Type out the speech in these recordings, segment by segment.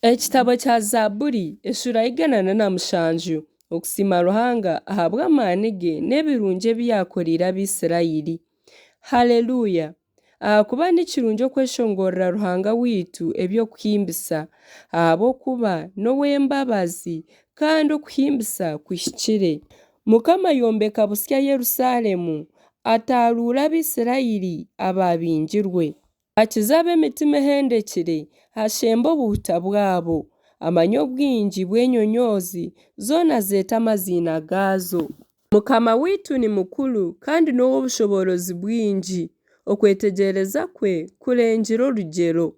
Ekitabo kya Zaaburi eshuura 107 Okusiima Ruhanga ahabw'amaani ge n'ebirungi ebi yaakoreire Abaisraeli. Haleluya! Ahakuba ni kirungi okweshongorera Ruhanga waitu eby'okuhimbisa, ahabw'okuba n'ow'embabazi, kandi okuhimbisa kuhikire. Mukama ayombeka busya Yerusalemu, ataaruura Abaisraeli abaabingirwe. Akiza ab'emitima ehendekire, ashemba obuhuta bwabo. Amanya obwingi bw'enyonyoozi, zoona azeeta amaziina gaazo. Mukama waitu ni mukuru kandi n'ow'obushoboorozi bwingi, okwetegyereza kwe kurengire orugyero.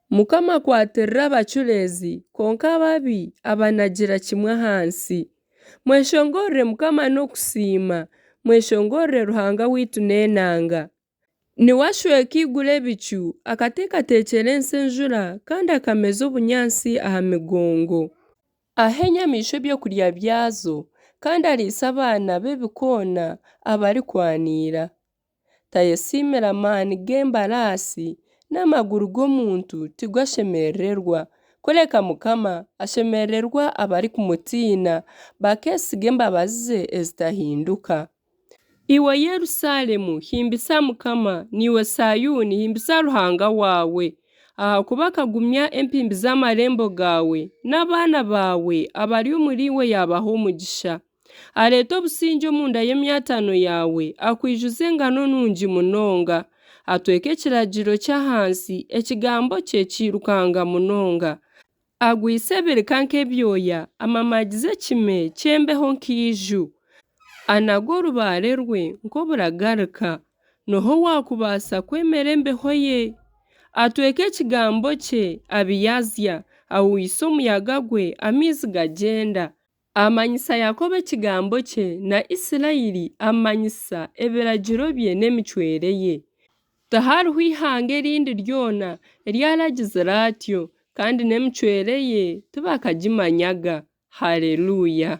Mukama akwatirira abacureezi, kwonka ababi abanagira kimwe ahansi. Mweshongorere Mukama n'okusiima, mweshongorere Ruhanga waitu n'enanga. Niwe ashweka eiguru ebicu, akateekateekyera ensi enjura, kandi akameza obunyaatsi aha migongo. Aha enyamaishwa ebyokurya byazo, kandi ariisa abaana b'ebikoona abarikwaniira. Tayesiimira maani g'embaraasi, n'amaguru g'omuntu tigo ashemerererwa. Kureka Mukama ashemerererwa abarikumutiina, bakeesiga embabazi ze ezitahinduka. Iwe Yerusaalemu, himbisa Mukama, naiwe Saayuuni, himbisa Ruhanga waawe, ahakuba akagumya empimbi z'amarembo gaawe, n'abaana baawe abari omuriiwe yaabaha omugisha. Areeta obusingye omunda y'emyatano yaawe, akwijuza engano nungi munonga. Atweka ekiragiro ky'ahansi, ekigambo kye kiirukanga munonga. Agwisa ebirika nk'ebyoya, amamaagiza ekime ky'embeho nk'eiju. Anaga orubaare rwe nk'oburagarika, n'oha owaakubaasa kwemera embeho ye? Atweka ekigambo kye, abiyazya, ahuhisa omuyaga gwe, amaizi gagyenda. Amanyisa Yakobo ekigambo kye, na Isiraeli amumanyisa ebiragiro bye n'emicwere ye. Tihariho ihanga erindi ryona eryaragizire atyo, kandi n'emicwere ye tibakagimanyaga. Haleluya!